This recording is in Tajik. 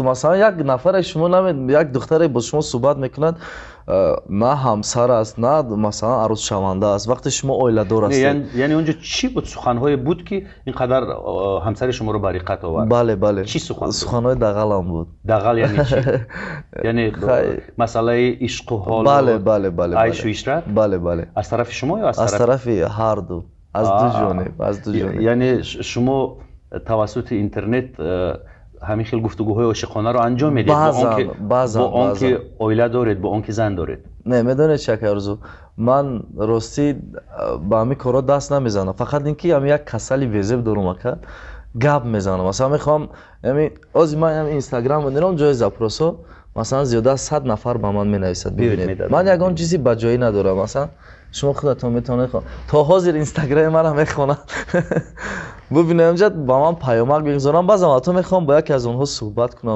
Масалан, як нафаре шумо наме, як духтаре бо шумо суҳбат мекунад, на ҳамсар аст, на, масалан, арӯсшаванда аст, вақте шумо оиладор Не, ҳастед. Яъне онҷо чӣ буд, суханҳое буд, ки ин қадар ҳамсари шуморо ба риққат овард? Бале. Чӣ сухан буд? Суханҳои дағалам буд. Дағал яъне чӣ? Яъне Хай. масъалаи ишқу ҳол, Бале. айшу ишрат? Бале. Аз тарафи шумо ё аз аз тарафи тарафи ҳарду, аз ду ҷониб, аз ду ҷониб. Яъне шумо тавассути интернет ҳамин хел гуфтугӯҳои ошиқонаро анҷом медиҳед, бо он Баъзан, ки баъзан, бо он ки баъзан. оила доред, бо он ки зан доред? Не, медонед чи, ака Орзу, ман ростӣ ба ҳамин корҳо даст намезанам, фақат ин ки ҳами як касали безеб дорум, ака, гап мезанам. Масалан, мехоҳам ами ози ман ҳами Инстаграм мебинам, ҷои запросҳо, масалан, зиёда аз 100 нафар ба ман менависад. Бибинед, Медад. ман ягон чизи баҷоӣ надорам. Масалан, шумо худатон метавонед то ҳозир Инстаграми мара мехонанд, бубинед, онҷа ба ман паёмак мегузорам. Баъзан вақтҳо мехоҳам бо яке аз онҳо суҳбат кунам.